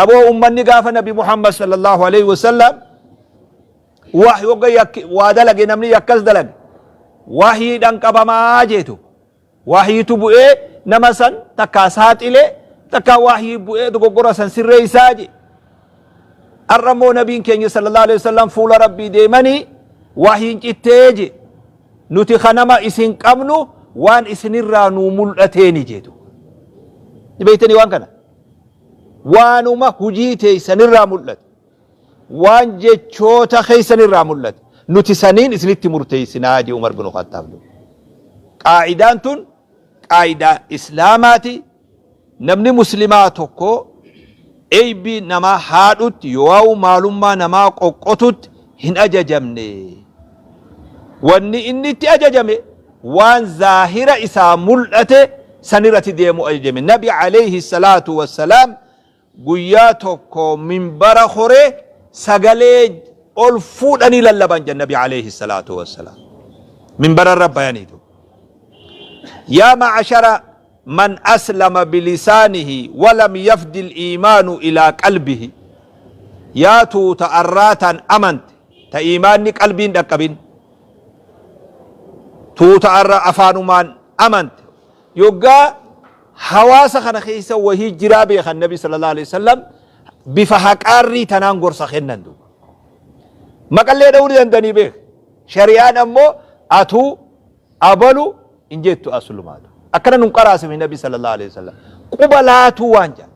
Aboo, ummanni gaafa Nabi Muhammad sallallahu alaihi wasallam wahyi wagga waa dalage, namni yakkas dalage wahyiidhaan qabamaa jeetu. Wahyiitu bu'ee nama san takkaa saaxilee, takkaa wahyii bu'ee dogoggora san sirreessaa je. Har'a immoo nabiin keenya sallallahu alaihi wasallam fuula Rabbii deemanii wahyiin cittee je. Nuti kanama isin qabnu waan isinirraa nuu mul'ateeni jeetu. Ni beektanii waan kana? Waanuma hujii teessanirraa mul'ate, waan jechoota keessanirraa mul'ate, nuti saniin isinitti murteessinaa jee Umar bin Khattaab. Qaa'idaan tun qaa'idaa Islaamaati. Namni Muslimaa tokko eeybii namaa haadhutti yoo'u maalummaa namaa qoqqotutti hin ajajamne. Wanni inni itti ajajame waan zaahira isaa mul'ate sanirratti deemuu ajajame. Nabi alayhi salaatu wassalaam guyyaa tokko minbara koree sagalee ol fuudhanii lallaban jedhan. Nabi alayhi salaatu wassalaam minbara irra bayaniitu, "Yaa ma'ashara man aslama bilisaanihi walam yafdi iimaanu ilaa qalbihi, yaa tuuta arraataan amante ta iimaanni qalbiin dhaqqabin, tuuta arra afaanumaan amante." Yoggaa hawaasa kana keessa wahii jiraa beekan, Nabi sallallahu alaihi wasallam bifa haqaarrii tanaan gorsa kennan duuba. Maqallee dha'uu ni dandanii beek. Shari'aan ammoo atuu abalu hin jettu aslumaatu. Akkana nun qaraasime Nabi sallallahu alaihi wasallam. Quba laatuu waan jedhan.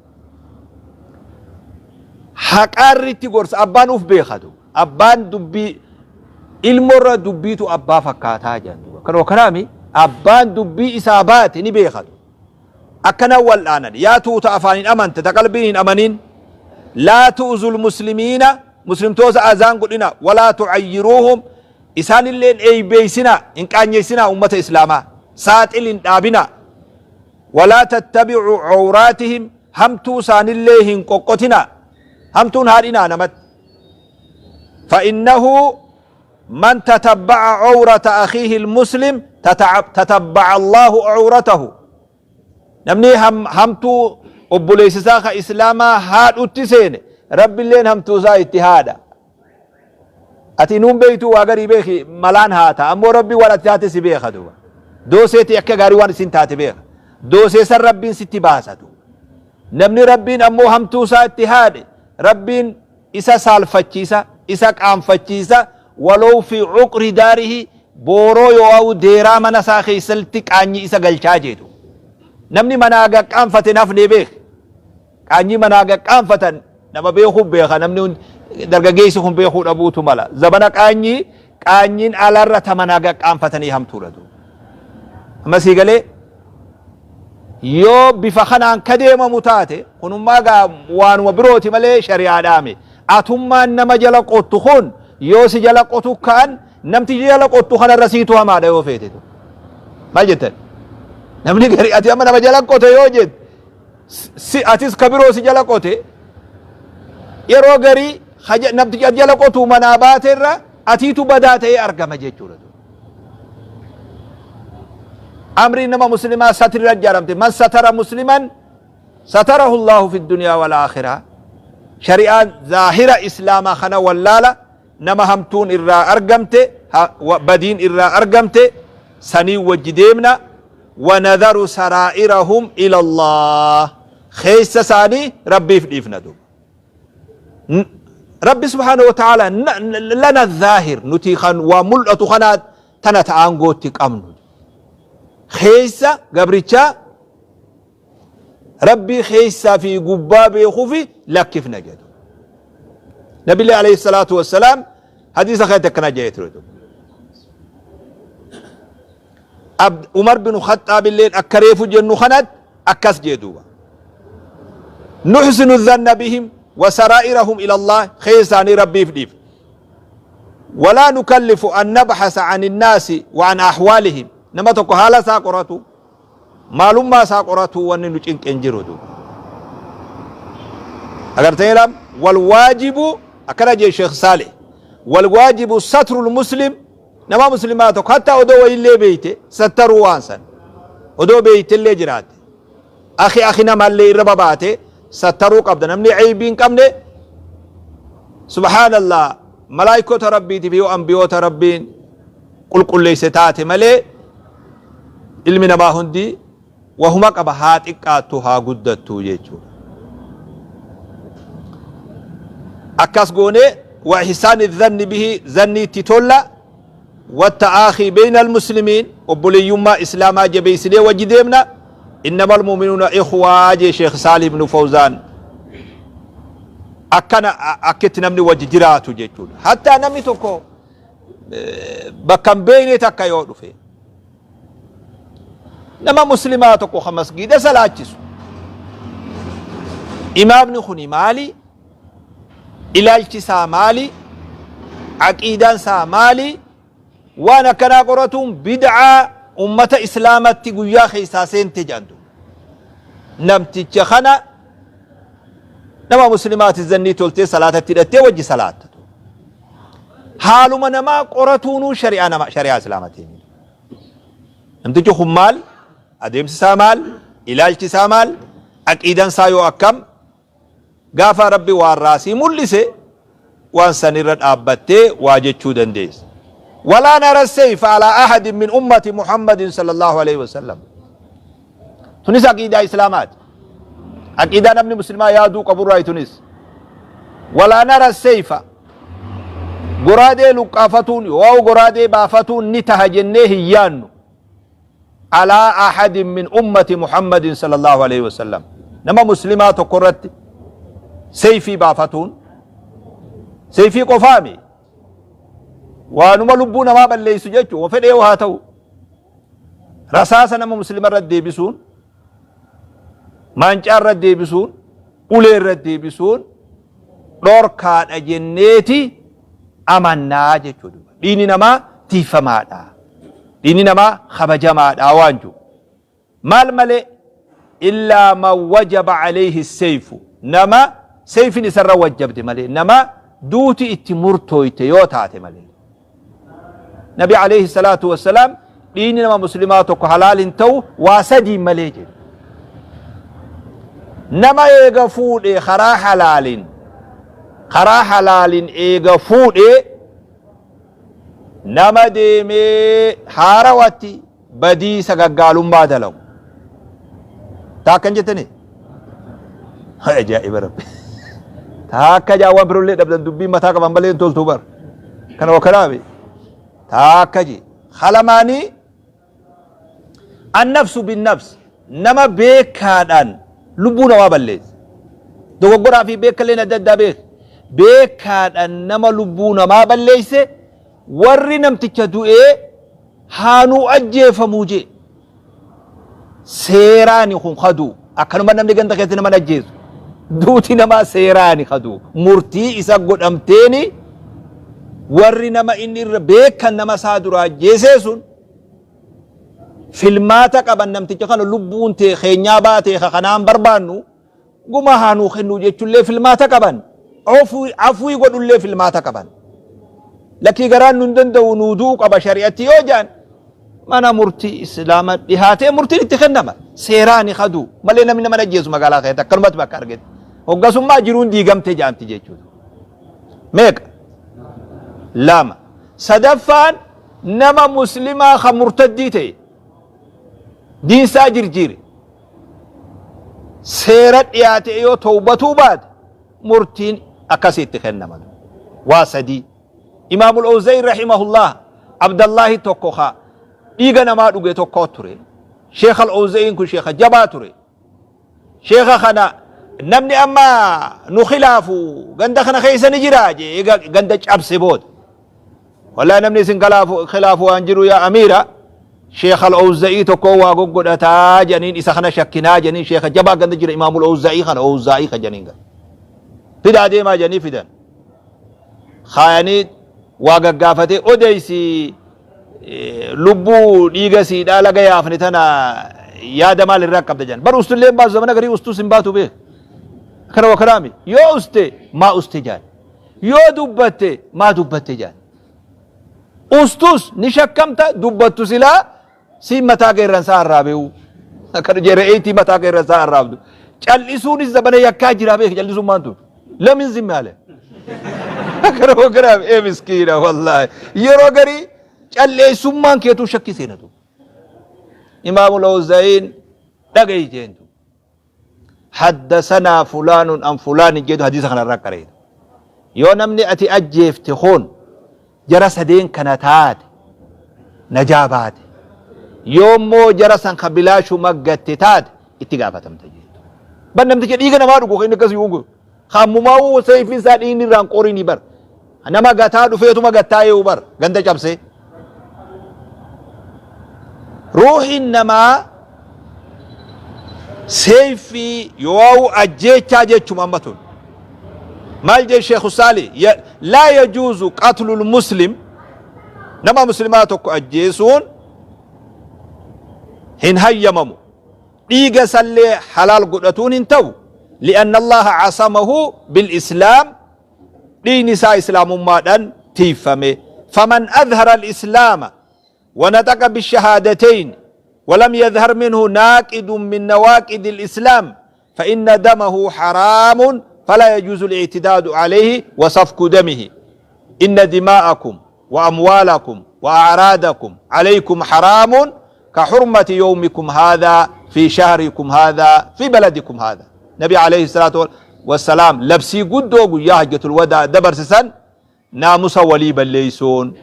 Haqaarritti gorsa abbaan uf beekatu. Abbaan dubbii ilmoorra dubbiitu abbaa fakkaataa jedhan duuba. Kanuma kanaami abbaan dubbii isaa baate ni beekatu. Akkana wal'aanan, yaa tuuta afaaniin amante ta qalbiin hin amanin, laa tu'zul muslimiina, muslimtoota azaan godhina, walaa tucayyiruuhum, isaanilleen eeybeeysinaa hin qaanyeessinaa, ummata Islaamaa saaxil hin dhaabinaa, walaa tattabicuu cawraatihim, hamtuu isaanillee hin qoqqotinaa, hamtuun haadhinaa namatti. فإنه من تتبع عورة أخيه المسلم تتبع الله عورته. Namni hamtuu obboleessa isaa ka Islaamaa haadhutti seene, Rabbiilleen hamtuu isaa itti haadha. Ati nuun beektu, waa garii beeki, malaan haata, ammoo Rabbi waan ati taate si beeka duuba. Dooseeti akka gaarii waan isin taate beeka. Doosee san Rabbiin sitti baasatu. Namni Rabbiin ammoo hamtuu isaa itti haadhe, Rabbiin isa saalfachiisa, isa qaanfachiisa. ولو في عقر داره, booroo yoo deeraa mana isaa keessatti qaanyi isa galchaa jeetu. Namni manaa gaqqaanfate nafne beek. Qaanyii manaa gaqqaanfatan nama beekuu beeka. Namni dargaggeessi kun beekuu dhabuutu mala. Zabana qaanyii, qaanyiin alarra ta manaa gaqqaanfatanii hamtuudha duuba. Amma sii galee? Yoo bifa kanaan ka deemamu taate, kunummaa gaa waanuma birooti malee shari'aadhaame. Atummaan nama jala qottu kun yoo si jala qotu ka'an, namtichi jala qottu kanarra siitu hamaadha yoo feetetu. Maal jettan? Namni gari ati amma nama jala qote yoo jette, si atis ka biroo si jala qote, yeroo garii namtichi ati jala qotu manaa baateerra atiitu badaa ta'ee argama jechuudha. Amri nama Muslimaa satrirra ijaaramte. من ستر مسلما ستره الله في الدنيا والآخرة. Shari'aan zaahira Islaamaa kana wallaala nama hamtuun irraa argamte, badiin irraa argamte sanii wajji deemna. ونذر سرائرهم إلى الله, keessa isaanii Rabbiif dhiifna duuba. Rabbi subhaanahu wa ta'ala lana zaahir, nuti kan waa mul'atu kana tana ta'aan gootti qabnu, keessa gabrichaa Rabbii keessaa fi gubbaa beekuufi lakkifna jedhu. Nabillee alayhi salaatu wassalaam hadiisa kanatti akkana jedhee ture. Umar bin Khaxaab illeen akka reefu jennu kanatti akkas jee duuba. نحسن الظن بهم وسرائرهم إلى الله, keessaanii Rabbiif dhiif. ولا نكلف أن نبحث عن الناس وعن أحوالهم. Nama tokko haala isaa qoratu, maalummaa isaa qoratu, wanni nu cinqeen jiru duuba. Agartanii lam والواجب, akkana jee Sheekh Saalih, والواجب ستر المسلم. Nama Muslimaa tokko hatta odoo wayillee beeyte sattaruu, waan san odoo beeytellee jiraatte, akhi akhi namallee irra babaate. Sattaruu qabda. Namni eybii hin qabne, subhaanallah, malaayikoota Rabbiitiif yoo ambiyoota Rabbiin qulqulleeyse taate malee, ilmi namaa hundi wahuma qaba, haa xiqqaattu haa guddattu jechuudha. Akkas goone, wa ihsaani dhanni bihi, zannii itti tolla, والتآخي بين المسلمين, obboleeyyummaa islaamaa jabeeysinee wajji deemna. إنما المؤمنون إخوة jee Sheekh Saalih ibnu Fawzaan. Akkana akkitti namni wajji jiraatu jechuudha. Hattaa namni tokko bakka hin beekne takka yoo dhufe, nama muslimaa tokko ka masgiida salaachisu, imaamni kuni maali, ilaalchi isaa maali, aqiidaan isaa maali, waan akkanaa qoratuun bid'aa ummata islaamatti guyyaa keessaa seente jedhantu. Namticha kana nama muslimaati zannii toltee salaatatti hidhattee wajji salaattatu. Haaluma namaa qoratuunuu shari'aa nama shari'aa islaamatiin. Namtichi kun maal, adeemsi isaa maal, ilaalchi isaa maal, aqiidaan isaa yoo akkam, gaafa Rabbi waan raasii mul'ise waan sanirra dhaabbattee waa jechuu dandeessa. ولا نرى السيف على أحد من أمة محمد صلى الله عليه وسلم. Tunis aqiidaa islaamaati. Aqiidaa namni muslimaa yaaduu qaburraa tunis. ولا نرى السيف, goraadee luqqaafatuun yoo goraadee baafatuun ni taha jennee hin yaannu, على أحد من أمة محمد صلى الله عليه وسلم, nama muslimaa tokko irratti seeyfii baafatuun, seeyfii qofaami, waanuma lubbuu namaa balleessu jechuu fedhee haa ta'u, rasaasa nama muslima irratti deebisuun, maancaa irratti deebisuun, ulee irratti deebisuun dhorkaadha jenneeti amannaa jechuudha. Dhiigni namaa tiifamaadha. Dhiigni namaa kabajamaadha waan jiru. Maal malee? إلا من وجب عليه السيف, nama seeyfin isarra wajjabde malee, nama duuti itti murtooyte yoo taate malee. Nabi عليه الصلاة والسلام dhiigni nama muslimaa tokko halaal hin ta'u waa sadii malee jedhe. Nama eega fuudhe karaa halaalin, karaa halaalin eega fuudhe, nama deemee haarawatti badii sagaggaalummaa dalagu. Taa akkan jettani? Ajaa'iba Rabbi! Taa akka jaawwan birollee dhabdan, dubbii mataa qaban malee hin toltu bar. Kana wakanaami. Taa akka je. Halamaanii, النفس بالنفس, nama beekaadhaan lubbuu namaa balleessa. Dogoggoraa fi beekalleen adda addaa beek. Beekaadhaan nama lubbuu namaa balleesse, warri namticha du'ee haanuu ajjeefamuu jee. Seeraani kun kaduu. Akkanuma namni ganda keessatti nama ajjeesu. Duuti namaa seeraani kaduu. Murtii isa godhamteeni warri nama inni irra beekan nama isaa duraa ajjeesee sun filmaata qaban, namticha kana lubbuun tee keenyaa baatee kanaan barbaannu guma haanuu kennuu jechuullee filmaata qaban, afwii godhullee filmaata qaban. Lakkii, garaan nun danda'u, nuu du'u qaba shari'atti yoo jaan, mana murtii islaama dhihaatee murtiin itti kennama. Seeraani kaduu malee namni nama ajjeesu magaalaa keessatti akkanumatti bakka argate hoggasummaa jiruun diigamte jaamti jechuudha. Meeqa? Lama. Sadaffaan, nama muslimaa ka murtaddii ta'e, diinsaa jirjiire, seera dhiyaate yoo tawbatuu baate murtiin akkasitti kennama. Waa sadii. Imaamul Awza'i رحمه الله, Abdallahi tokko ka dhiiga namaa dhuge tokko ture. Sheekh al-Awza'iin kun sheekha jabaa ture. Sheekha kana namni amma nu khilaafu ganda kana keessa ni jira jee, ganda cabse booda. Wallahi, namni isin khilaafu waan jiru yaa amiira, Sheekh al-Awza'ii tokko waa goggodhataa jedhaniin, isa kana shakkinaa jedhaniin. Sheekha jabaa ganda jira, Imaamul Awza'ii kana, Awza'ii ka jedhaniin ganda. Fidaa deemaa jedhanii fidan. Kaayanii waa gaggaafatee odeysi, lubbuu dhiiga siidhaa laga yaafne tana yaada maal irraa qabda jedhan. Bar ustullee hin baasu, zamana garii ustus hin baatu beek. Akkana waa kanaami. Yoo uste maa uste jedhan. Yoo dubbatte maa dubbatte jedhan. Ustus ni shakkamta, dubbattu silaa siin mataa qeerransaa arraabe'u. Akkana jeere eeyitii mataa qeerransaa arraabdu. Cal'isuunis zabana yakkaa jiraa beeki cal'isummaan tun. Lamin zimmi ale. Akkana hogganaaf ee miskiina wallaahi. Yeroo garii calleessummaan keetuu shakkii seenatu. Imaamu Lawzaa'iin dhaga'i jeentu. Haddasanaa fulaanun an fulaanin jedhu hadiisa kanarraa qareetu. Yoo namni ati ajjeefte kun jara sadeen kana taate najaa baate. Yoo immoo jara san ka bilaashuma gatte taate itti gaafatamta jettu. Bar namticha dhiiga namaa dhugu kan inni akkas yuungu. Kammumaa seeyfiin isaa dhiigni irraan qorinii bar. Nama gataa dhufeetuma gattaa eewu bar ganda cabsee. Ruuhiin namaa seeyfii yoo'u ajjeechaa jechuma amma tun. Maal jee Sheekhu Saali laa yajuuzu qatlul muslim nama muslimaa tokko ajjeesuun hin hayyamamu. Dhiiga isallee halaal godhatuun hin ta'u. Li'anna Allaha casamahu bil islaam dhiigni isaa islaamummaadhaan tiiffame. Faman adhara al-islaama wa nataqa bishahaadateyn ولم يظهر منه ناقد من نواقد الإسلام فإن دمه حرام فلا يجوز الاعتداد عليه وسفك دمه إن دماءكم وأموالكم وأعرادكم عليكم حرام كحرمة يومكم هذا في شهركم هذا في بلدكم هذا. نبي عليه الصلاة والسلام labsii guddoo guyyaa hajjatul wadaa dabarsisan naamusa walii balleeysuun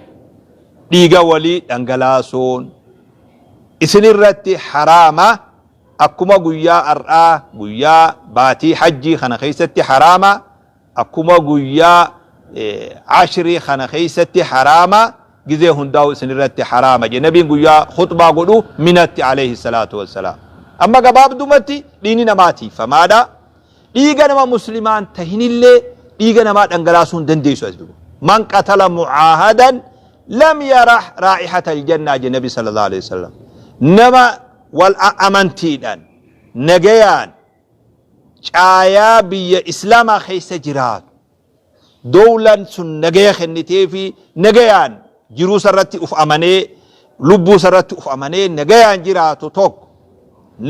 dhiiga walii dhangalaasuun isinirratti haraama akkuma guyyaa har'aa guyyaa baatii hajjii kana keessatti haraama akkuma guyyaa ashrii kana keessatti haraama gizee hundaa'u isinirratti haraama jedhe nabiin guyyaa khuxbaa godhu minatti alayhi salaatu wassalaam. Amma gabaabdumatti dhiigni namaa tiifamaadha. Dhiiga nama muslimaan tahinillee dhiiga namaa dhangalaasuu hin dandeessu as duba. Man qatala mu'aahadan lam yarah raa'ihata aljannaa jedhe nabi sallallahu alayhi wasallam. Nama wal amantiidhaan nagayaan caayaa biyya islaamaa keessa jiraatu dowlan sun nagaya kenniteefi nagayaan jiruu isarratti uf amanee lubbuu isarratti uf amanee nagayaan jiraatu tokko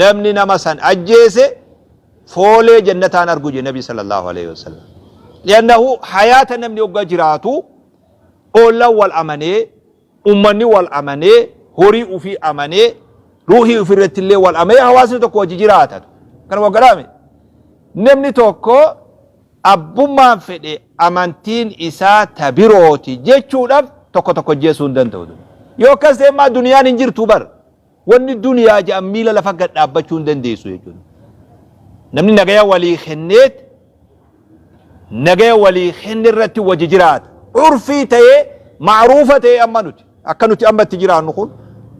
namni nama san ajjeese foolee jannataan argu jedhe nabi sallallahu alaihi wasallam. Li'annahu hayaata namni hoggaa jiraatu oollan wal amanee ummanni wal amanee horii ufii amanee ruuhii ufii irratti illee wal amanee hawaasni tokko wajji jiraata. Kana waggalaame namni tokko abbummaan fedhe amantiin isaa ta birooti jechuudhaaf tokko tokko ajjeesuu hin danda'u. Yoo akkas ta'e immoo duniyaan hin jirtu bar. Wanni duniyaa jedhan miila lafa gad dhaabbachuu hin dandeessu jechuudha. Namni nagaya walii kenneet nagaya walii kenne irratti wajji jiraata. Urfii ta'ee ma'ruufa ta'ee amma nuti akka nuti amma itti jiraannu kun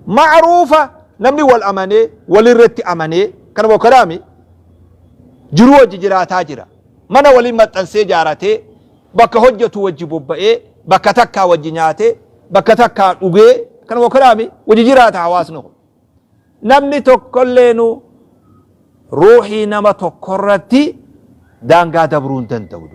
ma'ruufa namni wal amanee walirratti amanee kana bokkadaami jiruu wajji jiraataa jira. Mana waliin maxxansee jaaratee bakka hojjetu wajji bobba'ee bakka takkaa wajji nyaatee bakka takkaa dhugee kana bokkadaami wajji jiraata hawaasni kun. Namni tokkolleenu ruuhii nama tokkorratti daangaa dabruu hin danda'u.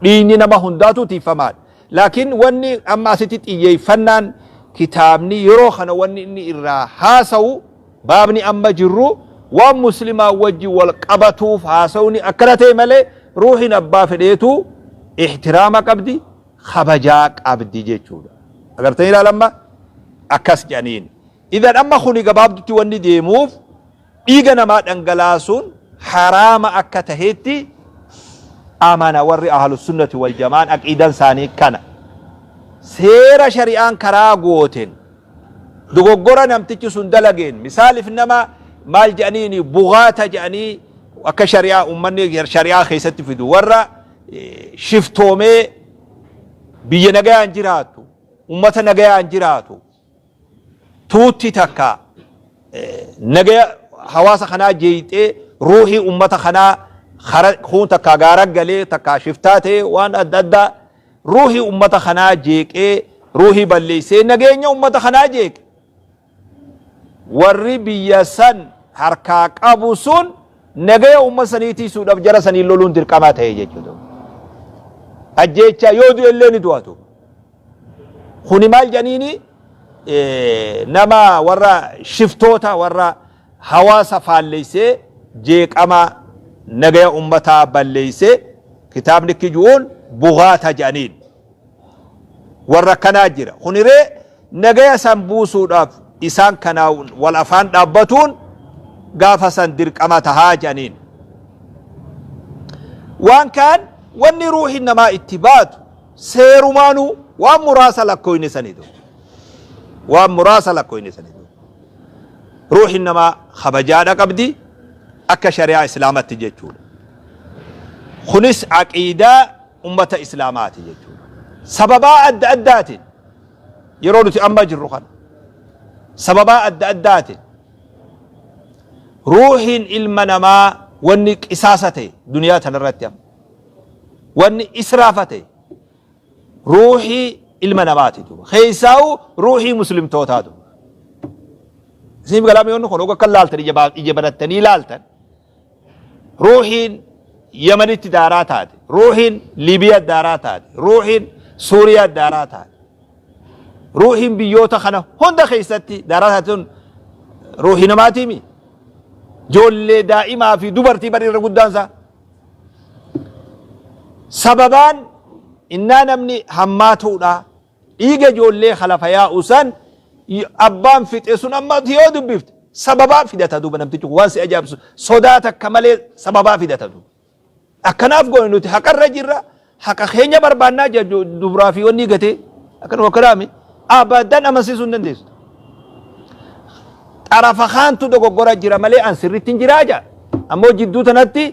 Dhiigni nama hundaatu tiifamaadha. Laakiin wanni amma asitti xiyyeeffannaan kitaabni yeroo kana wanni inni irraa haasa'u baabni amma jirru waan muslimaa wajji wal qabatuuf haasa'uuni akkana ta'e malee ruuhiin abbaa fedheetu ihtiraama qabdi kabajaa qabdi jechuudha. Agartanii ilaalamma akkas jedhaniin. Idan amma kuni gabaabdutti wanni deemuuf dhiiga namaa dhangalaasuun haraama akka tahetti amana warri ahlusunnati wal jamaan aqiidan isaanii kana. Seera shari'aan karaa gooten dogoggora namtichi sun dalageen misaalif nama maal jedhaniini bugaata jedhanii akka shari'aa ummanni shari'aa keessatti fidu warra shiftoomee biyya nagayaan jiraatu ummata nagayaan jiraatu tuutti takka nagaya hawaasa kanaa jeeyxee ruuhii ummata kanaa kuun takkaa gaara galee takkaa shiftaa ta'ee waan adda addaa ruuhii ummata kanaa jeeqee ruuhii balleessee nageenya ummata kanaa jeeqe. Warri biyya san harkaa qabu sun nagaya ummata sanii tiisuudhaaf jara sanii loluun dirqamaa ta'e jechuudha. Ajjeechaa yoo du'e illee ni du'atu. Kuni maal jedhaniini nama warra shiftoota warra hawaasa faalleessee jeeqama nagaya ummataa balleeyse kitaabni kiju'uun bughaata je'aniin. Warra akkanaa jira. Kuniree nagaya san buusuudhaaf isaan kanaa wal afaan dhaabbatuun gaafa san dirqama tahaa je'aniin. Waan kaan wanni ruuhin namaa itti baatu seerumaanuu waan muraasa lakkooyne sanitu. Waan muraasa lakkooyne sanitu. Ruuhin namaa kabajaadha qabdi akka shari'aa islaamatti jechuudha. Kunis aqiidaa ummata islaamaati jechuudha. Sababaa adda addaatiin yeroo nuti amma jirru kana sababaa adda addaatiin ruuhiin ilma namaa wanni qisaasa ta'e duniyaa tanarratti amma wanni israafa ta'e ruuhii ilma namaati duuba keessaa'u ruuhii muslimtootaa duuba. Isiniif galaa mi'oonni kun akka laaltan ija banattanii laaltan Ruuhiin Yamanitti daaraa taate, ruuhiin Liibiyaa daaraa taate, ruuhiin Suuriyaa daaraa taate. Ruuhiin biyyoota kana hunda keessatti daaraa taate sun ruuhii namaatiimi. Ijoollee daa'imaa fi dubartii bari irra guddaan isaa. Sababaan innaa namni hammaatuudha. Dhiiga ijoollee ka lafa yaa'u san abbaan fixe sun amma ati yoo dubbifte sababaa fidata duuba namtichi kun waan si ajaa'ibsu sodaa takka malee sababaa fidata duuba. Akkanaaf goone nuti haqarra jirra haqa keenya barbaannaa jedhu dubraa fi wanni gatee akkanuma akkanaami abadan amansiisuu hin dandeessu. Xarafa kaantu dogoggora jira malee an sirritti hin jiraa jedha. Ammoo jidduu tanatti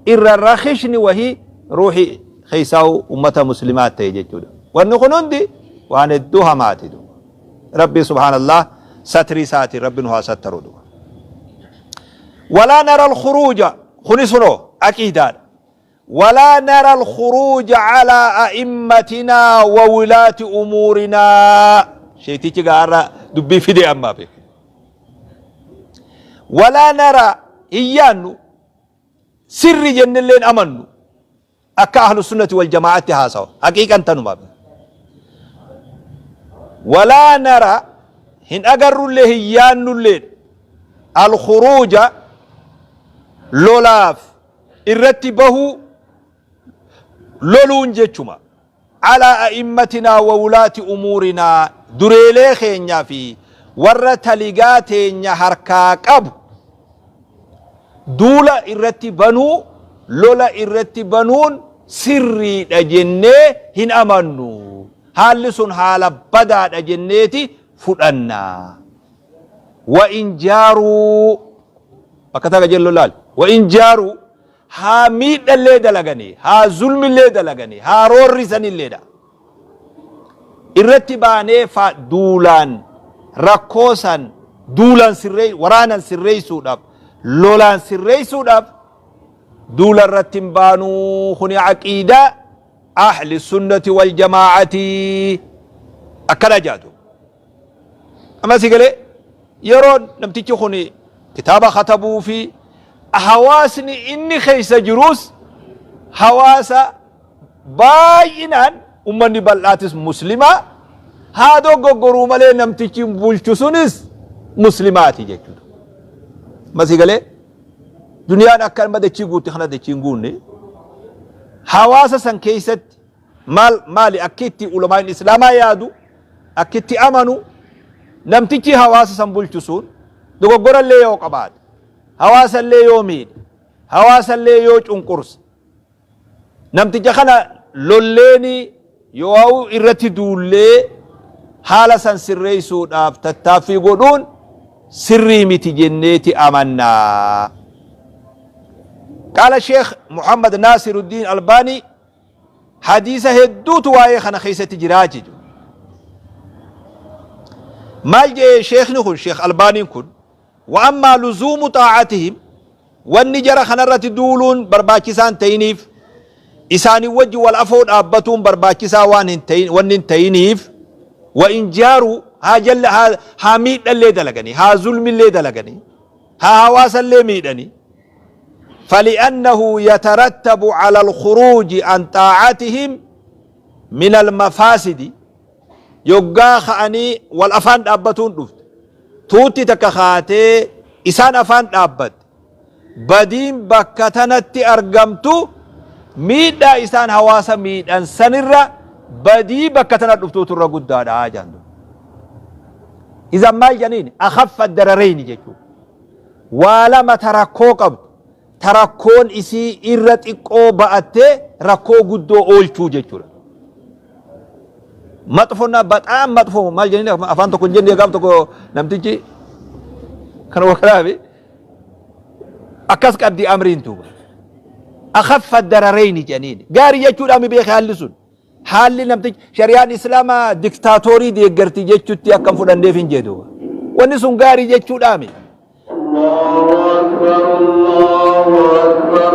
irra rakishni wahii ruuhi keessaa'u ummata muslimaa ta'e jechuudha. Wanni kun hundi waan hedduu hamaati duuba. Rabbi subhaanallah satrii isaatiin Rabbi nu haa sattaru duuba. Walaa nara alkhuruuja kunis hunoo aqiidaadha. Walaa nara alkhuruuja calaa a'immatinaa wa wilaati umuurinaa. Sheektichi gaarra dubbii fide ammaa beeku. Walaa nara hin yaannu sirri jennellee hin amannu. Akka ahlu sunnati wal jamaa'atti haasawa. Haqiiqan tanuma. Walaa nara hin agarrullee hin yaannullee alkhuruuja lolaaf irratti bahuu loluun jechuma. Alaa a'immatinaa wa wulaati umuurinaa dureelee keenya fi warra taligaa teenya harkaa qabu duula irratti banuu, lola irratti banuun sirriidha jennee hin amannu. Haalli sun haala badaadha jenneeti fudhanna. Wa in jaaruu bakka takka jello laal. Wa in jaaruu haa miidhallee dalaganii, haa zulmillee dalaganii, haa roorrisanilleedha. Irratti baanee fa duulaan rakkoo san duulaan sirree waraanan sirreessuudhaaf lolaan sirreessuudhaaf duula irratti hin baanuu kuni aqiidaa ahli sunnati wal jamaa'ati akkana jaatu. Amma si galee yeroo namtichi kun kitaaba katabuu fi hawaasni inni keessa jirus hawaasa baay'inaan ummanni bal'aatis muslimaa haa dogoggoruu malee namtichi bulchu sunis muslimaati jechuudha. Amma si galee duniyaan akka amma dachii guutte kana dachii hin guunne hawaasa san keessatti Maal maali akki itti ulamaa'in islaamaa yaadu, akki itti amanu, namtichi hawaasa san bulchu sun dogoggora illee yoo qabaate, hawaasa illee yoo miidhe, hawaasa illee yoo cunqurse, namticha kana lolleeni yoo irratti duullee haala san sirreessuudhaaf tattaaffii godhuun sirrii miti jenneeti amanna. Qaala Sheekh Muhammad Naasiruddin Albaanii Hadiisa hedduutu waa'ee kana keessatti jiraa jechuudha. Maal jee sheekni kun sheek Albaaniin kun wa ammaa luzuumu xaa'atihim wanni jara kanarratti duuluun barbaachisaa hin ta'iniif isaanii wajji wal afoo dhaabbatuun barbaachisaa waan hin ta'in wanni hin ta'iniif wa in jaaruu haa jalla haa, haa miidhallee dalaganii haa zulmillee dalaganii haa hawaasallee miidhanii فلأنه يترتب على الخروج عن طاعتهم من المفاسد yoggaa ka'anii wal afaan dhaabbatuun dhufte tuutti takka kaatee isaan afaan dhaabbatte Badiin bakka tanatti argamtu miidhaa isaan hawaasa miidhan sanirra badii bakka tana dhuftuutu irra guddaadha jedhan. Izan maal jedhaniin akhaffa darareyni jechuudha. Waa lama ta rakkoo qabdu ta rakkoon isii irra xiqqoo ba'attee rakkoo guddoo oolchuu jechuudha. Maxfonna baxaam maxfo maal jedhanii afaan tokko hin jenne gaaf tokko namtichi kana wakalaafi akkas qabdi amriin tuuba. Akhaffa darareyni jedhaniin gaarii jechuudha mi beeke haalli sun. Haalli namtichi shari'aan islaamaa diktaatoorii deeggarti jechutti akka hin fudhanneef hin jedhu. Wanni sun gaarii jechuudhaami. Allahu Akbar Allahu Akbar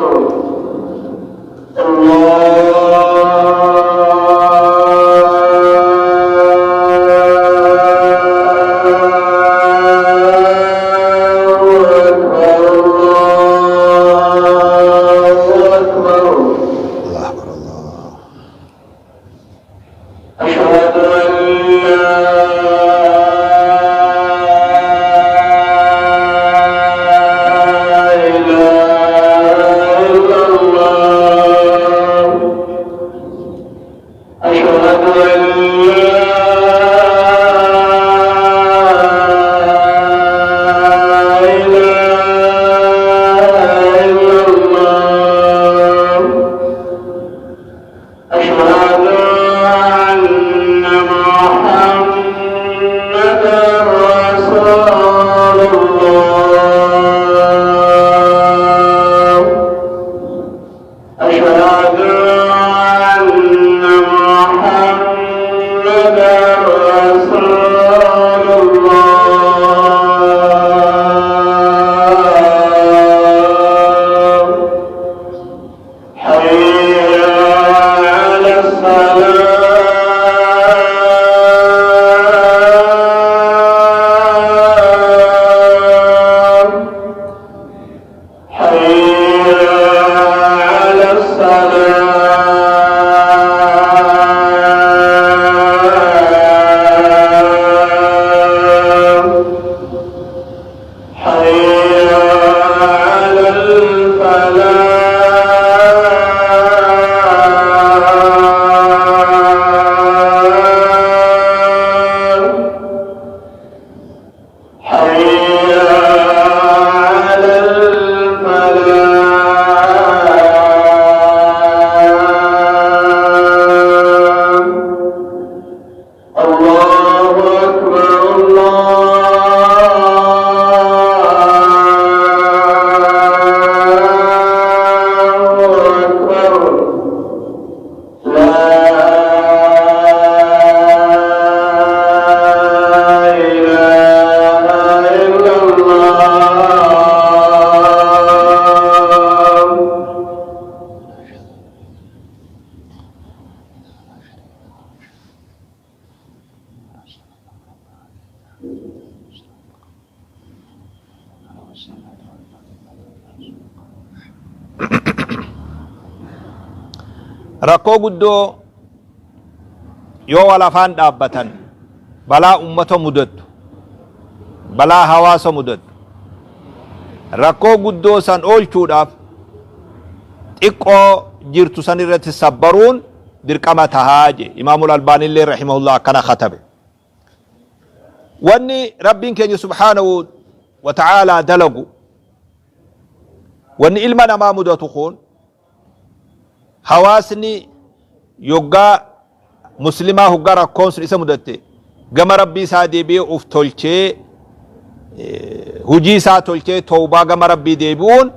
Allahu Akbar Allahu Akbar Allah akbar Allah. Ashhadu an laa ilaaha illallah. Ashhadu an laa ilaaha illallah. Ashhadu anna Muhammadan Rasulullah. Ashhadu anna Muhammadan Rasulullah. Hayya 'ala salah. Hayya 'ala salah. Hayya 'alal falah. Hayya 'alal falah. Allahu Akbar Allahu Akbar La ilaha illallah. Rakkoo guddoo yoo wal afaan dhaabbatan balaa ummata mudattu, balaa hawaasa mudattu, rakkoo guddoo san oolchuudhaaf xiqqoo jirtu san irratti sabbaruun dirqama tahaa je Imaamul Albaanillee rahimahullah akkana katabe. Wanni Rabbiin keenya subhaanahu wa ta'aalaa dalagu wanni ilma namaa mudatu kun hawaasni yoggaa muslimaa hoggaa rakkoon sun isa mudatte gama Rabbii isaa deebi'ee uf tolchee hujii isaa tolchee towbaa gama Rabbii deebi'uun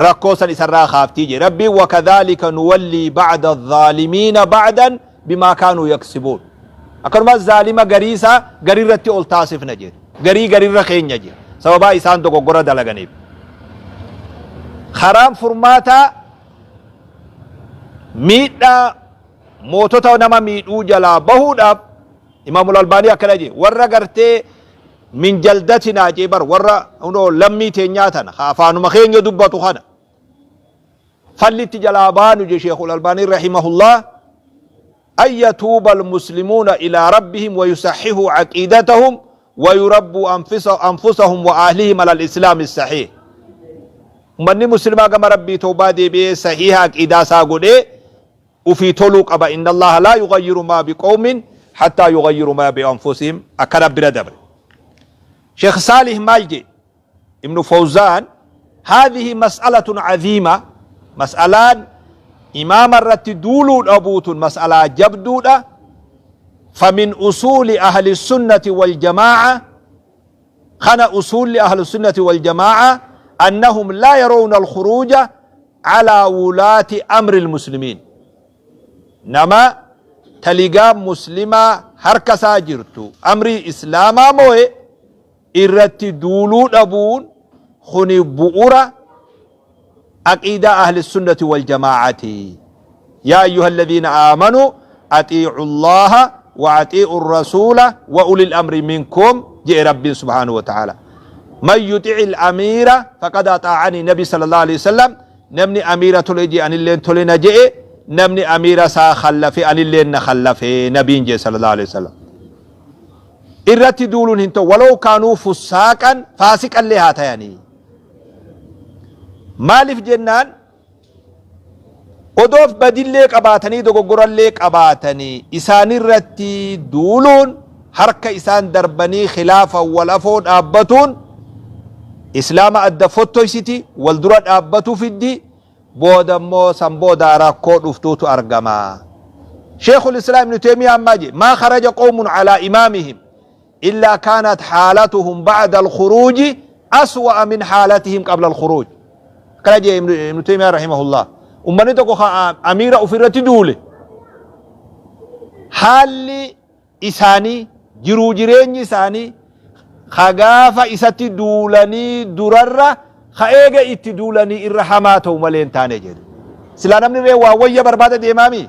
rakkoo san isarraa kaaftii jedhe Rabbiin. Wakadhaalika nuwallii ba'da dhaalimiina ba'dan bimaa kaanuu yaksibuun, akkanumas zaalima garii isaa garii irratti ol taasifna jedhe, garii garirra keenya jedhe sababaa isaan dogoggora dalaganiif. Karaan furmaataa miidhaa mootota nama miidhuu jalaa bahuudhaaf Imaamul Albaanii akkana jedhe, warra gartee min jaldatinaa jee bar warra hunoo lammii teenyaa tana ka afaanuma keenya dubbatu kana falli itti jalaa baanu je Sheekhul Albaanii rahimahullah, an yatuuba almuslimuuna ilaa rabbihim wa yusaxihuu caqiidatahum wa yurabbuu anfusahum wa ahlihim ala alislaami saxiih. Ummanni muslimaa gama Rabbii tawbaa deebi'ee sahiiha aqiidaa isaa godhee ufii toluu qaba. Inna Allaaha laa yughayyiru maa biqawmin hattaa yughayyiru maa bi'anfusihim akkana bira dabre. Sheekh Saalih maal jedhe? Ibnu Fawzaan haadhihi mas'alatun aziima mas'alaan imaama irratti duuluu dhabuutun mas'alaa jabduudha. Famin usuuli ahli sunnati wal jamaa'a Kana usuulli ahlusunnati waljamaa'a annahum laa yarawna alkhuruuja alaa wulaati amri almuslimiin. Nama taligaan muslimaa harka isaa jirtu amrii islaamaa moo'e irratti duuluu dhabuun kuni bu'ura aqiidaa ahlisunnati waljamaa'ati. Yaa ayyuha alladhiina aamanuu axiicu llaaha wa axiicu rasuula wa ulil amri minkum je'e Rabbiin subhaanahu wa ta'aala. Man yuxi'i amiira faqad axaa'anii nabi sallallahu alaihi wasallam namni amiira tole je'e anilleen tole na je'e namni amiira isaa khallafe anilleen na khallafe nabiin je'e sallallahu alaihi wasallam. Irratti duuluun hin ta'u walaw kaanuu fussaaqan faasiqallee haa tayanii. Maaliif jennaan odoof badillee qabaatanii dogoggorallee qabaatanii isaanirratti duuluun harka isaan darbanii khilaafa wal afoo dhaabbatuun islaama adda fottoysiti wal dura dhaabbatu fiddi booda immoo san booda rakkoo dhuftuutu argama. Sheekul Islaam Ibnu Teemiyaa ammaa jedhe maa kharaja qawmun alaa imaamihim illaa kaanat haalatuhum ba'da al-khuruuji aswa'a min haalatihim qabla al-khuruuj. Akkana jee Ibnu Taymiyaa rahimahullah. Ummanni tokko ka amiira ofirratti duule haalli isaanii jiruu jireenyi isaanii ka gaafa isatti duulanii durarra ka eega itti duulanii irra hamaa ta'u malee hin taane jedhu. Silaa namni ree waa wayya barbaada deemaami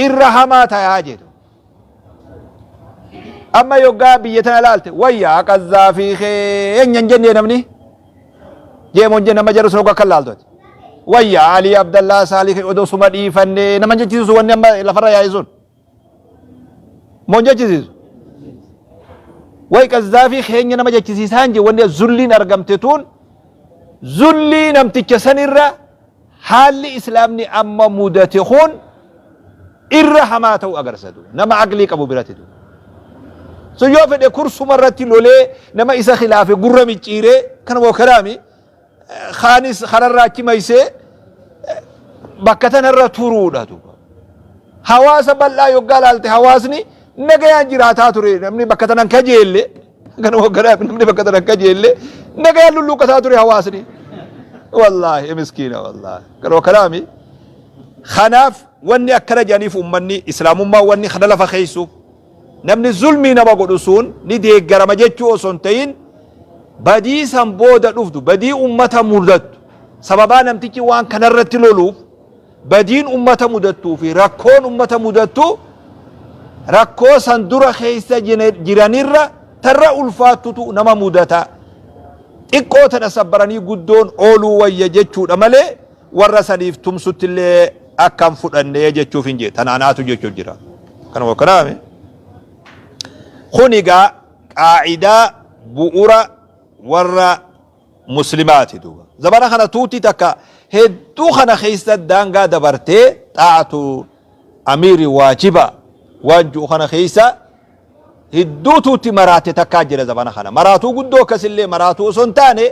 irra hamaa tayaa jedhu. Amma yoggaa biyya tana laalte wayyaa Qazzaafii keenya hin jennee namni jeemoo hin jenne amma jarri sun hoggaa akka laaltu ati. Wayyaa Alii Abdallaa Saalii kee odoo suma dhiifannee nama hin jechisiisu wanni amma lafarra yaa'e sun. Moo hin jechisiisu? Way Qazzaafii keenya nama jechisiisaa hin jenne wanni zulliin argamte tun zullii namticha sanirra Haalli Islaamni amma mudate kun irra hamaa ta'uu agarsiisa duuba. Nama aqlii qabu biratti duuba. Sun yoo fedhe kursuma irratti lolee nama isa khilaafe gurra micciiree kanuma karaami kaanis kararraa achi maysee bakka tanarra turuudha duuba. Hawaasa bal'aa yoggaa laalte hawaasni nagayaan jiraataa ture namni bakka tanan kajeelle Kanuma kanaaf namni bakka tana kajeelle nagayaan lulluuqqataa ture hawaasni. Wallaahi miskiina wallaahi. Kanuma kanaami. Kanaaf wanni akkana jedhaniif uummanni islaamummaa wanni kana lafa keessuuf namni zulmii nama godhu sun ni deeggarama jechuu osoo hin ta'in badii san booda dhuftu badii ummata mudattu sababaa namtichi waan kanarratti loluuf badiin ummata mudattuu fi rakkoon ummata mudattu rakkoo san dura keessa jiranirra tarra ulfaattutu nama mudata. Xiqqoo tana sabbaranii guddoon ooluu wayya jechuudha malee warra saniif tumsuttillee akka hin fudhanne jechuuf hin jee. Tana anaatu jechuuf jira. Kanuma kanaame. Kun egaa qaacidaa bu'ura warra muslimaati duuba. Zabana kana tuuti takka hedduu kana keessa daangaa dabartee xaa'atu amiiri waajiba waan ji'u kana keessa hedduu tuutti maraate takkaa jira zabana kana. Maraatuu guddoo akkasillee maraatuu osoo hin taane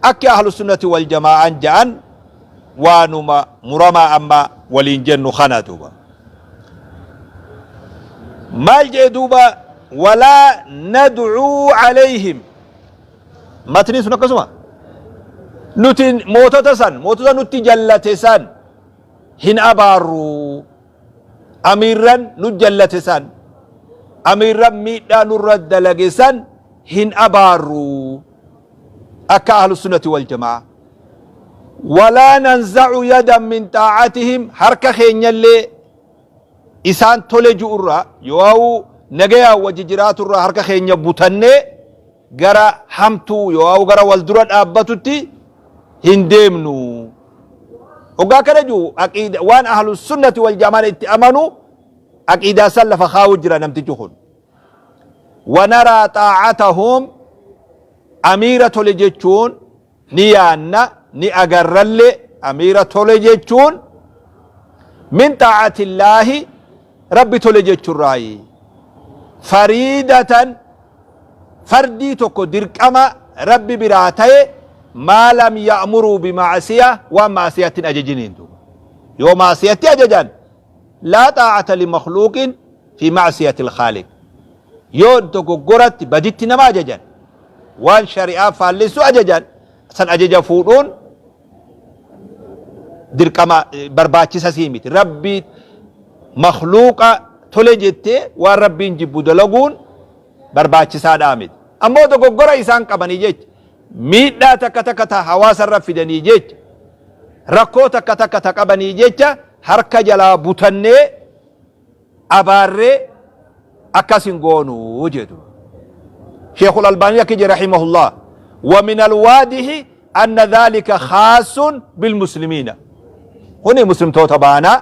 akki ahlu sunnati wal jamaa'aan ja'an waanuma muramaa amma waliin jennu kana duuba. Maal jee duuba walaa nad'uu alayhim Matniin sun akkasuma. Nuti mootota san, mootota nutti jallate san hin abaarru. Amiirran nu jallate san, amiirran miidhaa nurra dalage san hin abaarru. Akka ahlu sunnati wal jamaa. Walaa nanza'u yadan min xaa'atihim harka keenyallee isaan tole ju'urraa yoo'u nagayaan wajji jiraaturraa harka keenya butannee gara hamtuu yoo'u gara wal dura dhaabbatutti hin deemnu. Hoggaa kana jiru aqiida waan ahlu sunnati wal jamaan itti amanu aqiidaa san lafa kaawu jira namtichi kun. Wanaraa xaa'atahum amiira tole jechuun ni yaanna Ni agarrallee amiira tole jechuun min xaa'atillaahi, Rabbi tole jechuurraayi. Fariidatan, fardii tokko, dirqama Rabbi biraa ta'e, maa lam ya'muruu bima'asiya, waan ma'asiyatti hin ajajiniin. Duuba yoo ma'asiyatti ajajan, laa xaa'ata limakhluuqin fi ma'siyati lkhaaliq. Yoo dogoggoratti, baditti nama ajajan, waan shari'aa faallessu ajajan, san ajaja fuudhuun dirqama barbaachisa sii miti. Rabbi makhluuqa tole jettee waan Rabbiin jibbu dalaguun barbaachisaadhaa miti. Ammoo dogoggora isaan qabanii jecha, miidhaa takka takka ta hawaasa irra fidanii jecha, rakkoo takka takka ta qabanii jecha, harka jalaa butannee abaarree akkas hin goonuu jedhu. Sheekul Albaanii akki jedhe rahimahullah: ومن الواضح أن ذلك خاص بالمسلمين. Kuni muslimtoota baanaa.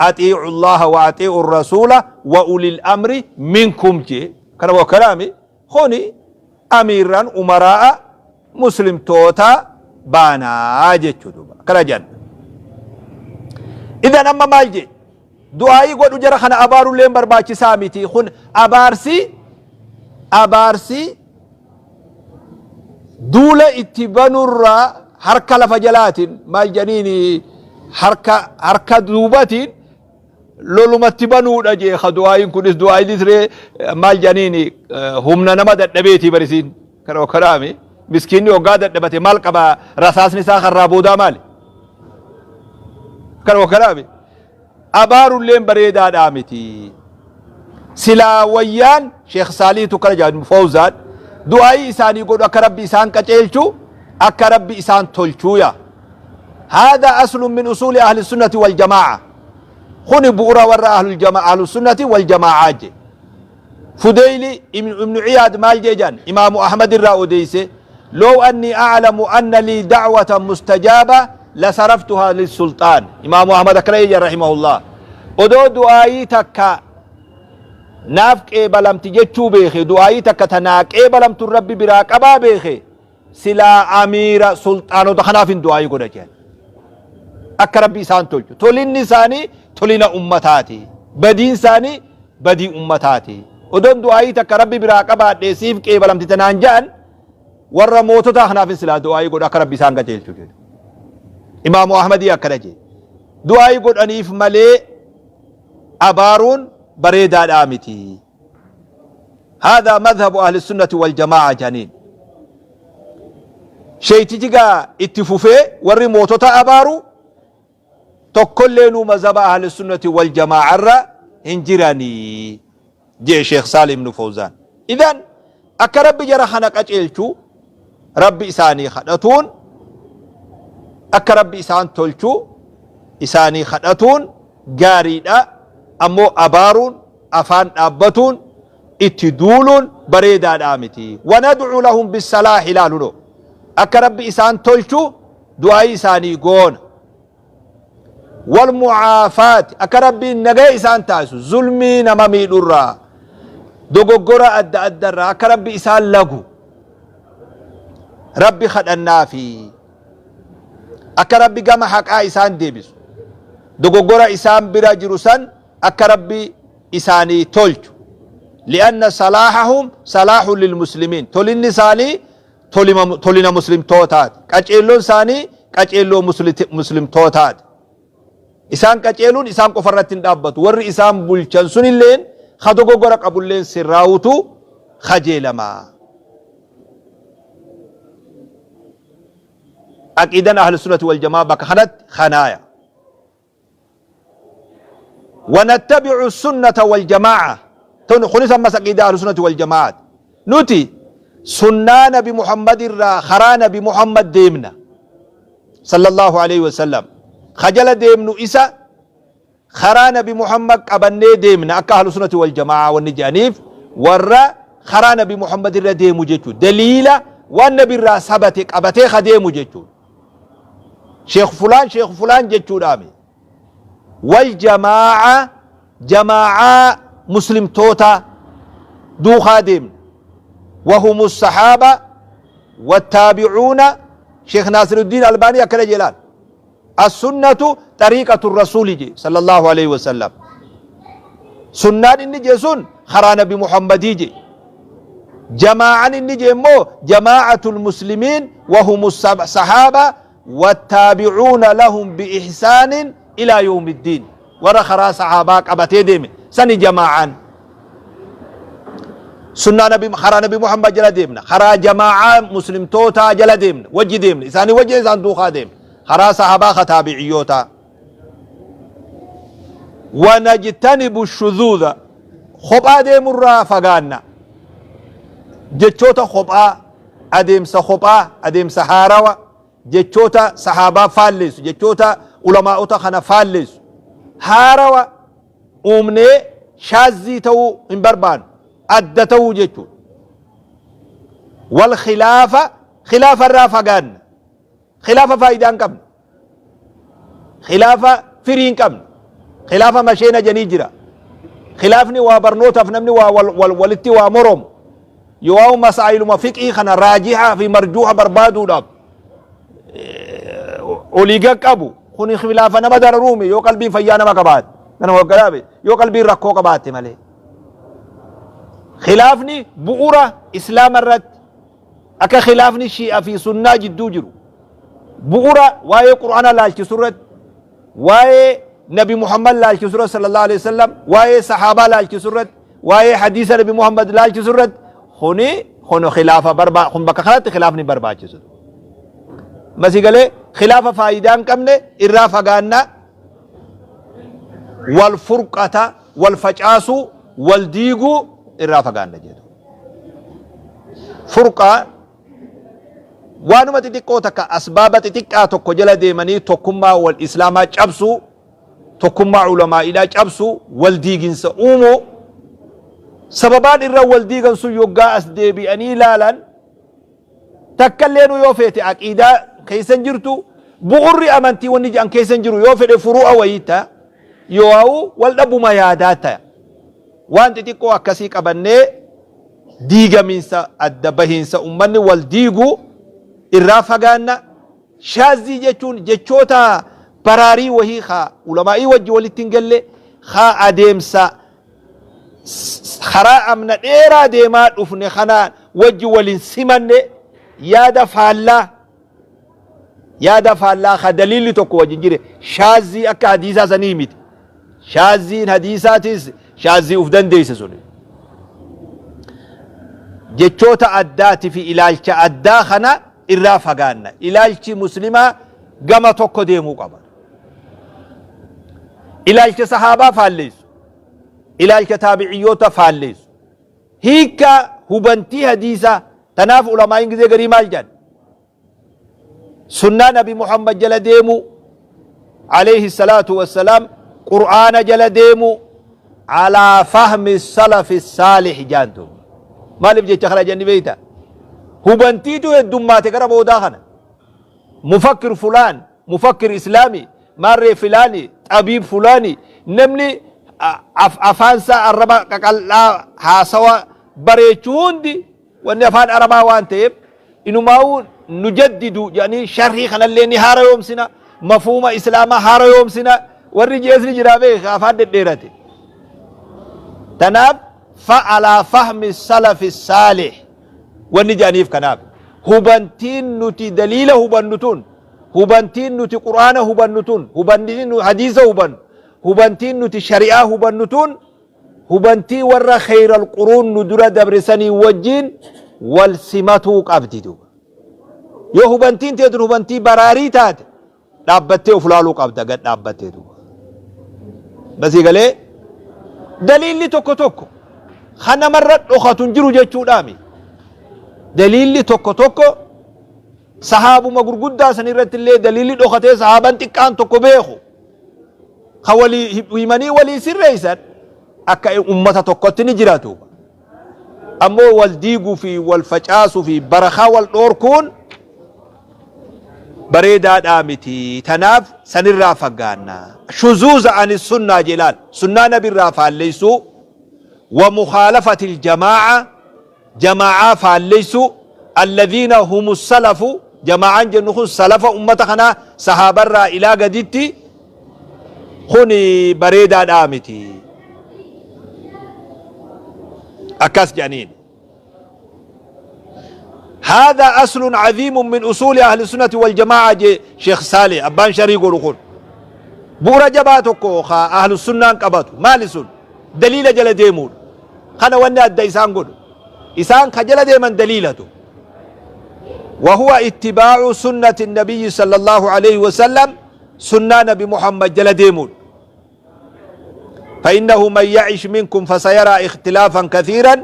أطيعوا الله وأطيعوا الرسول وأولي الأمر منكم jee. Kana waa kalaami kuni amiirran umaraa'a muslimtoota baanaa jechuu. Duuba akkana jedhan. Idan amma maal jee? Du'aayii godhu, jara kana abaarulleen barbaachisaa miti. Kun abaarsi duula itti banurraa harka lafa jalaatiin, maal jedhaniini, harka duubatiin lolumatti banuudha jee. Ka du'aayiin kunis du'aayiinis ree, maal jedhaniini, humna nama dadhabeetii barisiin kana kanaami. Miskiinni hoggaa dadhabate maal qaba? Rasaasni isaa karraa boodaa maali? Kana kanaami abaarulleen bareedaadhaa miti. Silaa wayyaan Sheekh Saaliitu kana jedhu Fawzaan, du'aayii isaanii godhu, akka Rabbi isaan qaceelchu, akka Rabbi isaan tolchuuya. هذا أصل من أصول أهل السنة والجماعة. خني بؤرة ور أهل الجماعة، أهل السنة والجماعة جي. فديلي ابن عياد مال جيجان إمام أحمد الراوديسي: لو أني أعلم أن لي دعوة مستجابة لصرفتها للسلطان. إمام أحمد كريج رحمه الله: odoo du'aayii takka naaf qeebalamti jechuu beeke, du'aayii takka tanaa qeebalamtu Rabbi biraa qabaa beeke, silaa amiira sulxaanota kanaaf hin du'aayii godha jedhan, akka Rabbi isaan tolchu. Tolinni isaanii tolina ummataati, badiin isaanii badii ummataati. Odoon du'aayii takka Rabbi biraa qabaadhee siif qeebalamti tanaan jedhan, warra mootota kanaaf hin silaa du'aayii godha, akka Rabbi isaan qajeelchu jedhu. Imaamu Ahmadii akkana jedhe. Du'aayii godhaniif malee abaaruun bareedaadhaa miti. هذا مذهب أهل السنة والجماعة janiin. Sheeytichi gaa itti fufee, warri mootota abaaru tokkollee mazhaba أهل السنة والجماعة irra hin jiranii jee Sheekh Saalim ibnu Fawzaan. Idan akka Rabbi jara kana qaceelchu Rabbi isaanii kadhatuun, akka Rabbi isaan tolchu isaanii kadhatuun gaariidha. Ammoo abaaruun, afaan dhaabbatuun, itti duuluun bareedaadhaa miti. وندعو لهم بالصلاح. Ilaaluno, akka Rabbi isaan tolchu du'aayii isaanii goona. والمعافاة, akka Rabbiin nagaya isaan taasisu, zulmii nama miidhurraa, dogoggora adda addarraa akka Rabbi isaan lagu Rabbi kadhannaafi, akka Rabbi gama haqaa isaan deebisu, dogoggora isaan bira jiru san akka Rabbi isaanii tolchu. لأن صلاحهم صلاح للمسلمين. Tolinni isaanii tolina muslimtootaati, qaceelloon isaanii qaceelloo muslimtootaati. Isaan qaceeluun isaan qofa irratti hin dhaabbatu, warri isaan bulchan sunilleen ka dogoggora qabulleen sirraawutu kajeelamaa. Aqiidan أهل السنة والجماعة bakka kanatti kanaaya. ونتبع السنة والجماعة. Kunis ammas aqiidaa أهل السنة والجماعة. Nuti sunnaa Nabi Muhammad irraa, karaa Nabi Muhammad deemna صلى الله عليه وسلم. Khajala deemnu isa karaa Nabi Muhammad qabannee deemna. Akka أهل السنة والجماعة wanni jedhaniif warra karaa Nabi Muhammad irra deemu jechuu, daliila waan Nabi irraa sabate qabatee ka deemu jechuu, sheekh fulaan, sheekh fulaan jechuudhaami. والجماعة, jamaacaa muslimtoota duukaa deemna. وهم الصحابة والتابعون. Sheekh Naasiruddiin Albaanii akkana jedhaan. As-sunnatu xariiqatu rasuuli je sallallahu alaihi wasallam. Sunnaan inni je sun karaa Nabi Muhammadii je. Jamaa'an inni je immoo jamaa'atul muslimiin wahumu sahaaba wattaabi'uuna lahum biihsaanin ilaa yawmiddiin. Warra karaa sahaabaa qabatee deeme sani jamaa'aan. Sunnaa Nabi, karaa Nabi Muhammad jala deemna. Karaa jamaa'aa muslimtootaa jala deemna. Wajji deemna. Isaanii wajji isaan duukaa deemna. Karaa sahaabaa ka taabiciyyootaa. Wanajtanibu shuzuuza. Kophaa deemurraa fagaanna. Jechoota kophaa, adeemsa kophaa, adeemsa haarawa, jechoota sahaabaa faalleessu, jechoota ulamaa'ota kana faalleessu. Haarawa uumnee shaazzii ta'uu hin barbaannu. Adda ta'uu jechuudha. Wal khilaafa, khilaafa irraa fagaanna. Khilaafa faayidaa hin qabne. Khilaafa firii hin qabne. Khilaafa masheena janii jira. Khilaafni waa barnootaaf namni waa wal, wal, walitti waa moromu. Yoo masaa'iluma fiqii kana raajihaa fi marjuuha barbaaduudhaaf olii gad qabu kun khilaafa nama dararuumi yoo qalbiin fayyaa nama qabaate kana waggalaabe yoo qalbiin rakkoo qabaatte malee. Khilaafni bu'ura islaama irratti akka khilaafni shi'a fi sunnaa jidduu jiru bu'ura waa'ee qur'aana laalchisu irratti, waa'ee Nabi Muhammad laalchisu irratti sallallahu alaihi wasallam, waa'ee sahaabaa laalchisu irratti, waa'ee hadiisa Nabi Muhammad laalchisu irratti, kuni kun khilaafa barbaa kun bakka kanatti khilaafni barbaachisu. Masii galee khilaafa faayidaa hin qabne irraa fagaannaa, wal furqata, wal facaasuu, wal diiguu irraa fagaanna jedhu. Furqaa waanuma xixiqqoo takka asbaaba xixiqqaa tokko jala deemanii tokkummaa wal islaamaa cabsuu, tokkummaa ulamaa'iidhaa cabsuu, wal diiginsa uumuu. Sababaan irra wal diigan sun yoggaa as deebi'anii ilaalan takkallee nu yoo feete aqiidaa keessa hin jirtu, bu'urri amantii wanni jedhan keessa hin jiru, yoo fedhe furu'a wayii ta'a, yoo wal dhabuma yaadaa ta'a. Waan xixiqqoo akkasii qabannee diigamiinsa, adda bahiinsa ummanni wal diigu irraa fagaanna. Shaazzii jechuun jechoota baraarii wahii kaa ulamaa'ii wajji walitti hin galle, kaa adeemsa karaa amna dheeraa deemaa dhufne kana wajji wal hin simanne, yaada faallaa, yaada faallaa ka daliilli tokko wajji hin jire. Shaazzii akka hadiisaa sanii miti. Shaazziin hadiisaatis shaazzii uf dandeesse suni. Jechoota addaati fi ilaalcha addaa kana irraa fagaanna. Ilaalchi muslimaa gama tokko deemuu qaba. Ilaalcha sahaabaa faalleessu, ilaalcha taabiciyyoota faalleessu, hiikkaa hubantii hadiisaa. Tanaaf ulamaa'iin gizee garii maal jedhan? Sunnaa Nabi Muhammad jala deemuu alayhi salaatu wassalaam, qur'aana jala deemuu alaa fahmi salafi saalih jaantu. Maaliif jecha kana jenni beeyta? Hubantiitu heddummaate gara boodaa kana. Mufakkir fulaan, mufakkir islaami, maarree filaani, xabiib fulaani, namni afaansaa arraba qaqal'aa haasawa bareechu hundi wanni afaan arabaa waan ta'eef inumaa'uu nujaddidu jedhanii sharhii kanallee ni haara yoomsina, mafuuma islaamaa haara yoomsina warri jees ni jiraa beeka afaan dhedheerate. Tanaaf fa'alaa fahmi salafi saalih wanni jedhaniif kanaaf. Hubantiin nuti daliila hubannu tun, hubantiin nuti qur'aana hubannu tun, hubantiin nuti hadiisa hubannu, hubantiin nuti shari'aa hubannu tun hubantii warra kheyral quruun nu dura dabre sanii wajjiin wal simatuu qabdi duuba. Yoo hubantiin tee tun hubantii baraarii taate dhaabbattee of laaluu qabda, gad dhaabbattee duuba. Basii galee daliilli tokko tokko kan namarra dhokatu hin jiru jechuudhaami. Daliilli tokko tokko sahaabuma gurguddaa san irratti illee daliilli dhokatee sahaaban xiqqaan tokko beeku, ka walii himanii walii sirreessan akka ummata tokkotti ni jiraatu. Ammoo wal diiguu fi wal facaasuu fi barakaa wal dhoorkuun bareedaadhaa miti. Tanaaf sanirraa fagaanna. Shuzuuza ani sunnaa jedhaan sunnaa nabirraa faalleessuu, wa mukhaalafati jamaa'a, jamaa'aa faalleessuu, alladhiina humu salafu. Jamaa'aan jennu kun salafa ummata kanaa sahaabarraa ilaa gaditti kun bareedaadhaa miti. Akkas jedhaniin. هذا أصل عظيم من أصول أهل السنة والجماعة جي شيخ صالح أبان شري قولوا bu'ura jabaa tokko ka ahlu sunnaan qabatu maali sun? Daliila jala deemuudha. Kana wanni adda isaan godhu. Isaan ka jala deeman daliilatu. وهو اتباع سنة النبي صلى الله عليه وسلم سنة نبي محمد جل ديمون فإنه من يعش منكم فسيرى اختلافا كثيرا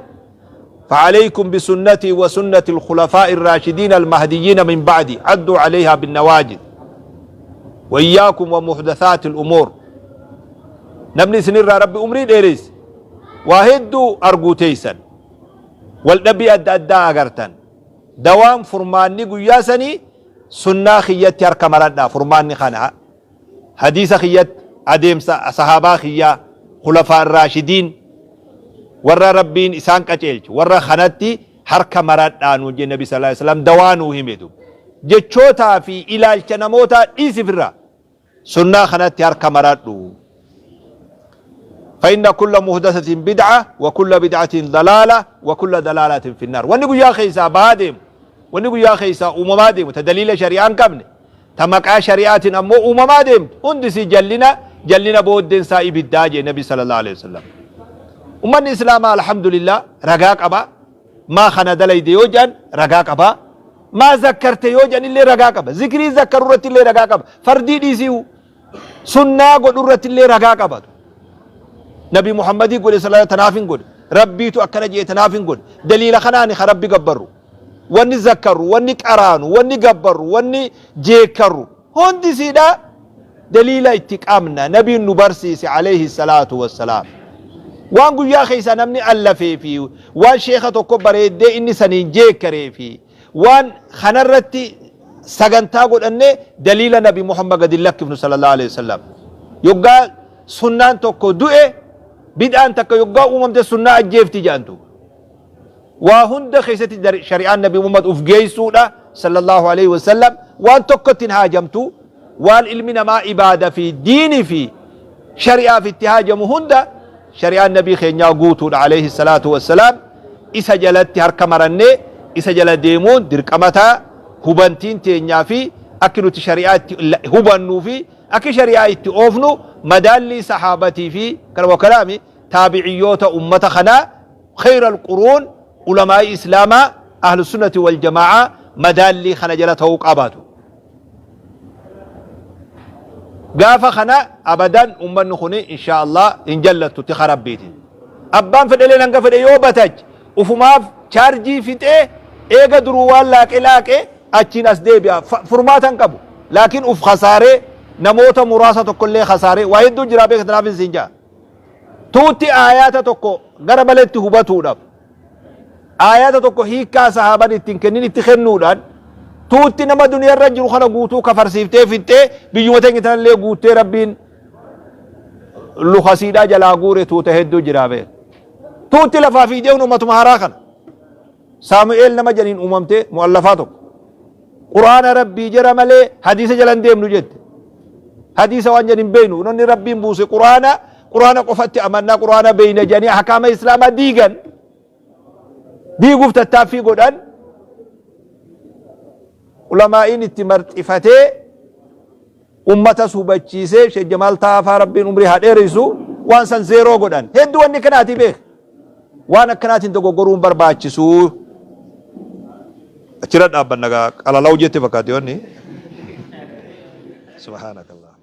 فعليكم بسنتي وسنة الخلفاء الراشدين المهديين من بعدي عدوا عليها بالنواجذ وإياكم ومحدثات الأمور namni isinirraa rabbi umrii dheereyse waa hedduu arguu teeysan wal dhabbii adda addaa agartan dawaan furmaanni guyyaa sanii sunnaa kiyyatti harka maradhaa furmaanni kana hadiisa kiyyatti adeemsa sahaabaa kiyyaa khulafaa raashidiin warra rabbiin isaan qaceelche warra kanatti harka maradhaa nuun jee nabi sallallahu alaihi wasallam dawaa nuu hime duuba jechootaa fi ilaalcha namootaa dhiisifirraa sunnaa kanatti harka maradhu. فإن كل محدثة بدعة وكل بدعة ضلالة وكل دلالة في النار wanni guyyaa keessaa bahaa deemu wanni guyyaa keessaa uumamaa deemu ta daliila shari'aan qabne ta maqaa shari'aatiin ammoo uumamaa deemtu hundi si jallina jallina booddeen isaa ibiddaa jee nabi sallallahu alaihi wasallam ummanni islaamaa alhamdulillah ragaa qaba maa kana dalayde yoo jedhan ragaa qaba maa zakkarte yoo jedhan illee ragaa qaba zikrii zakkaru irratti illee ragaa qaba fardii dhiisiu sunnaa godhu irratti illee ragaa qabatu nabi muhammadii godhe sallallahu tanaaf hin godhe rabbiitu akkana jee tanaaf hin godhe daliila kanaani ka rabbi gabbarru wanni zakkarru wanni qaraanu wanni gabbarru wanni jeekkarru hundi siidha daliila itti qabna nabiin nu barsiise alayhi salaatu wassalaam waan guyyaa keessa namni allafee fi waan sheeka tokko bareeddee inni saniin jeekkaree fi waan kanarratti sagantaa godhanne daliila nabi muhammad gadi lakkifnu sallallahu alaihi wasallam yoggaa sunnaan tokko du'e bid'aan takka yoggaa uumamte sunnaa ajjeefti jedhantu waa hunda keessatti shari'aan nabi muhammad uf geessuudha sallallahu alaihi wasallam waan tokkotti hin haajamtu waan ilmi namaa ibaada fi diinii fi shari'aaf itti haajamu hunda shari'aan nabii keenyaa guutuudha alayhi salaatu wassalaam isa jalatti harka marannee isa jala deemuun dirqamataa hubantiin teenyaa fi akki nuti shari'aa itti hubannuu fi akki shari'aa itti oofnu madaallii sahaabatii fi kana wakalaami taabiciyyoota ummata kanaa khayra alquruun ulamaa'ii islaamaa ahlu sunnati wal jamaa'a madaallii kana jala ta'uu qabaatu. Gaafa kana abadan ummanni kuni insha Allah hin jallattu tika rabbiitiin. Abbaan fedheleen hanga fedhe yoo batach ufumaaf chaarjii fixee eega duruu waan laaqe laaqe achiin as deebi'a furmaata hin qabu. Laakiin uf khasaaree namoota muraasa tokkollee khasaaree waa hedduu jira beeka tanaaf hin siin ja'a. Tuutti aayaata tokko gara maletti hubatuudhaaf aayaata tokko hiikkaa sahaaban ittiin kennin itti kennuudhaan tuutti nama duniyarra jiru kana guutuu kafarsiiftee fixxee biyyuma teenya tanallee guuttee rabbiin lukasiidhaa jalaa guure tuuta hedduu jira beek. Tuutti lafaa fiidee uummatuma haaraa kana. Saamu'eel nama jedhaniin uumamtee mu'allafaa tokko. Quraana rabbii jira malee hadiisa jala hin deemnu jette. Hadiisa waan jedhan hin beeknu. Namni rabbiin buuse quraana quraana qofatti amannaa quraana beeyna jedhanii ahkaama islaamaa diigan. Diiguuf tattaaffii godhan. Ulamaa'iin itti marxifatee ummatas hubachiisee Sheekh Jamaal Taafaa rabbiin umrii haa dheeressu waan san zeeroo godhan. Hedduu wanni kanaati beek. Waan akkanaatiin dogoggoruun barbaachisu. Achirra dhaabbanna gaa qalalaw jette fakkaate wanni. Subhaanakallah.